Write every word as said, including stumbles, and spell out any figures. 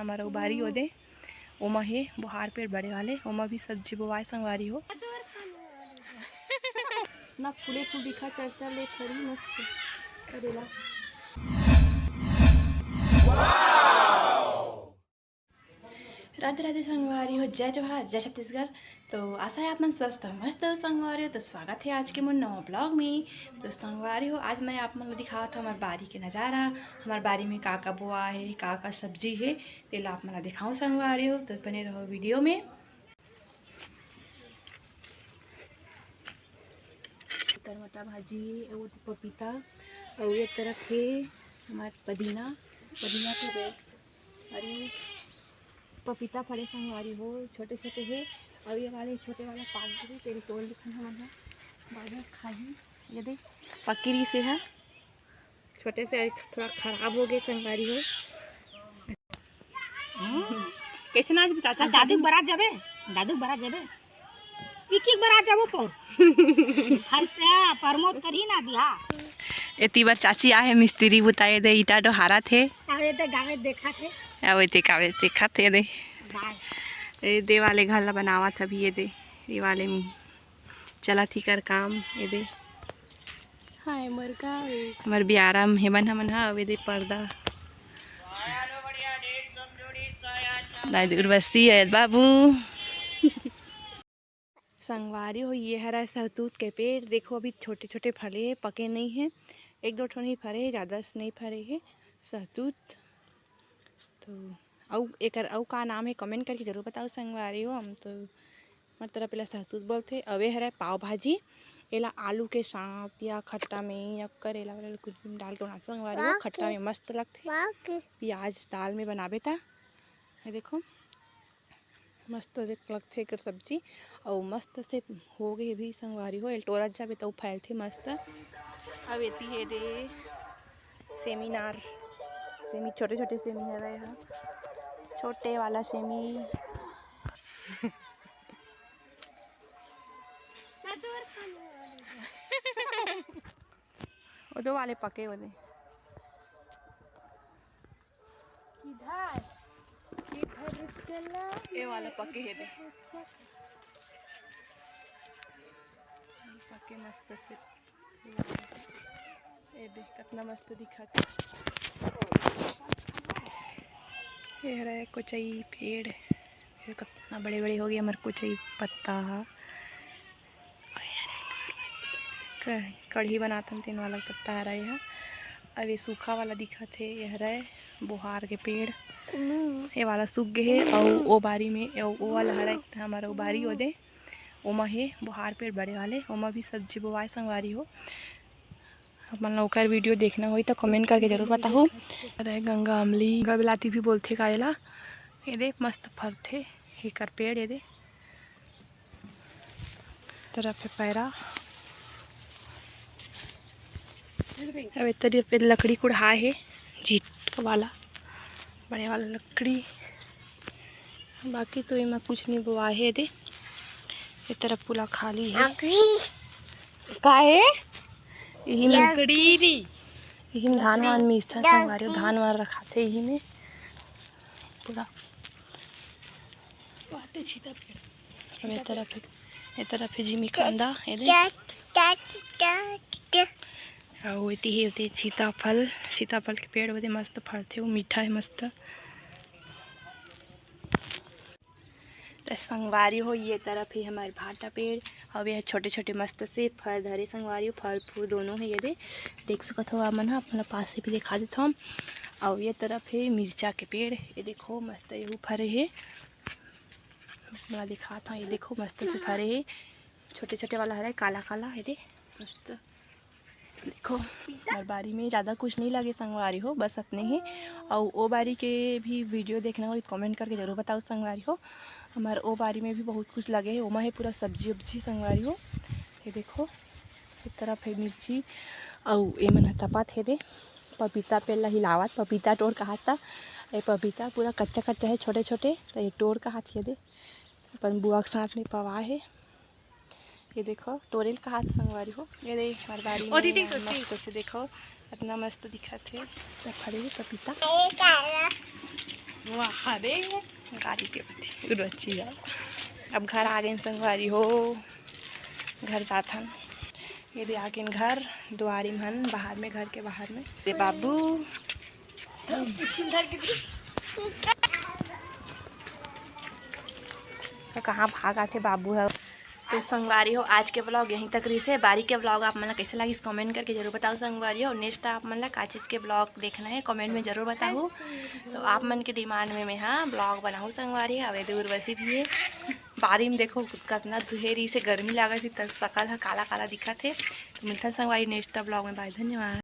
हमर ओ बारी ओदे, ओमा हे बोहार पेड़ बड़े वाले, ओमा भी सब्जी बोवाए संगवारी हो। ना फूले फूल दिखा, चल चल ले फरी मस्त करेला। राधे राधे संगवारी हो, जय जोहार, जय छत्तीसगढ़। तो आशा है आप मन स्वस्थ हो, मस्त हो संगवारी हो। तो स्वागत है आज के मोर नवा ब्लॉग में। तो संगवारी हो, आज मैं आप मन ल दिखावत हूँ हमार बारी के नज़ारा, हमार बारी में का का बोआ है, का का सब्जी है, तेला आप मन ल दिखाऊँ संगवारी हो। तो बने रहो वीडियो में। करमटा भाजी, वो तो पपीता, और ये तरफ है हमार पदीना, पदीना के पेड़। अरे पपीता फरे संगवारी हो, छोटे छोटे हे। अउ ये वाले छोटे वाला पाक गे, तेल तोड़ लिखन हमन ह, बाद में खाही। ये दे पकरी से है, छोटे से थोड़ा खराब हो गए संगवारी हो। कैसे नाच बता दादू के बारात जाबे, दादू के बारात जाबे। एक एक बार आ जाबो पर। हल्का प्रमोद करी ना बिहा। एती बर चाची आहे मिस्त्री बुताए दे, ईटा डोहारत हे। आवे ते गावे देखत हे। आवे ते गावे देखत हे दे। बाय। ए दे वाले घर ला बनावत अभी ये दे। ये वाले में चलत ही कर काम ये दे। हाय मर गावे। हमर बियारा में हेमन हमन हा अवे दे पर्दा। दाई उर्वशी है बाबू। संगवारी हो, ये हरा सहतूत के पेड़, देखो अभी छोटे-छोटे फले हे, पके नहीं हे, एक दो ठन ही फरे हे, ज़्यादा से नहीं फरे हे सहतूत। तो अउ एकर अउ का नाम हे, कमेंट करके जरूर बताओ संगवारी हो। हम तो हर तरफ एला सहतूत बोलथे। अउ ये हरे पाव भाजी, एला आलू के साथ या खट्टा में या करेला वेला कुछ भी डाल के बनाथे संगवारी हो, खट्टा में मस्त लगथे। प्याज दाल में बनाबे ता, ये देखो मस्त देख लगथे एकर सब्जी, अउ मस्त से हो गए भी संगवारी हो। एल टोरत जाबे त फैलथे मस्त। अब एती हे दे सेमिनार, सेमी, छोटे छोटे सेमी हरे ह, छोटे वाला सेमी। वो दो वाले पके वो दे। किधर? किधर चला? ये वाला पके हे दे। पके मस्त से। ये दे, कितना मस्त दिखत हे। ये हरे कोचई पेड़, ये कितना बड़े-बड़े हो गए हमर कोचई पत्ता ह। कढ़ी, कढ़ी बनाथन तेन वाला पत्ता हरे ह। अब ये सूखा वाला दिखत हे, ये हरे बोहार के पेड़। ये वाला सूख गए हे, अउ ओ बारी में, ओ, ओ वाला हरे, हमारा ओ बारी ओदे, ओमा हे बोहार पेड़ बड़े वाले, ओमा भी सब्जी बोवाए संगवारी हो। आप मन ला ओकर वीडियो देखना होही त कमेंट करके जरूर बताहू। अरे गंगा अमली, गंगा बिलाती भी बोलथे का एला। ये दे मस्त फरथे, एकर पेड़ ये दे। तरफ हे पैरा। अब ए तरफ पे लकड़ी कुढ़ाए हे, जीट वाला, बड़े वाला लकड़ी। बाकी तो एमा कुछ नहीं बोआ हे दे। ये तरफ पूरा खाली हे। का हे? यही में, यही में धान वान मिसथन संगवारी हो, धान वान रखाथे यही में पूरा। अब ए तरफ, ए तरफ हे जिमी कांदा, ये दे। अउ एती हे, ओती सीताफल, सीताफल के पेड़ ओदे मस्त फलथे, वो मीठा हे मस्त। त संगवारी हो, ये तरफ हे हमर भाटा पेड़, अउ ये छोटे-छोटे मस्त से फर धरे संगवारी हो, फर फूल दोनों हे, ये दे देख सकत हो आप मन ह, आप मन ल पास से भी दिखा देथव। अउ ये तरफ हे मिर्चा के पेड़, ये देखो मस्त एहू फरे हे, मैं दिखात हव, ये देखो मस्त से फरे हे, छोटे-छोटे वाला हरे काला-काला, ये दे मस्त। देखो, हमर बारी में ज़्यादा कुछ नहीं लगे संगवारी हो, बस अतने ही। अउ ओ बारी के भी वीडियो देखना हो तो कमेंट करके जरूर बताओ संगवारी हो। हमर ओ बारी में भी बहुत कुछ लगे हे, ओमा हे पूरा सब्जी उब्जी संगवारी हो। ये देखो, एक तरफ हे मिर्ची, अउ ए मन ह तपत हे दे पपीता पेड़ ला हिलावत, पपीता टोर कहात। त ए पपीता पूरा कच्चा कच्चा हे, छोटे छोटे, त ये टोर कहात हे दे, अपन बुआ के साथ में पवा हे। ये देखो, टोरेल कहात संगवारी हो। ये दे, हमार बारी ओ में दीदी, मस्त से देखो, इतना मस्त दिखत हे। इतना फरे हे पपीता। वाह रे, गाड़ी के पीछे उड़ बच्ची जा। अब घर आ गए संगवारी हो, घर जाथन। ये दे आगेन घर, दुआरी में हन, बाहर में, घर के बाहर में। ये बाबू तो कहाँ भाग आथे बाबू ह। तो संगवारी हो, आज के ब्लॉग यहीं तक रहिस हे। बारी के ब्लॉग आप मन ला कैसे लागिस, कमेंट करके जरूर बताओ संगवारी हो। नेक्स्ट आप मन ला का चीज़ के ब्लॉग देखना है, कमेंट में जरूर बताओ। तो आप मन के डिमांड में मैं हाँ ब्लॉग बनाहूँ संगवारी। अब ये दे उर्वशी भी है, बारी में देखो कतना दुहेरी से गर्मी लागत हे, त सकल ह काला काला दिखत हे। तो मिलथन संगवारी नेक्स्ट ब्लॉग में, बाय, धन्यवाद।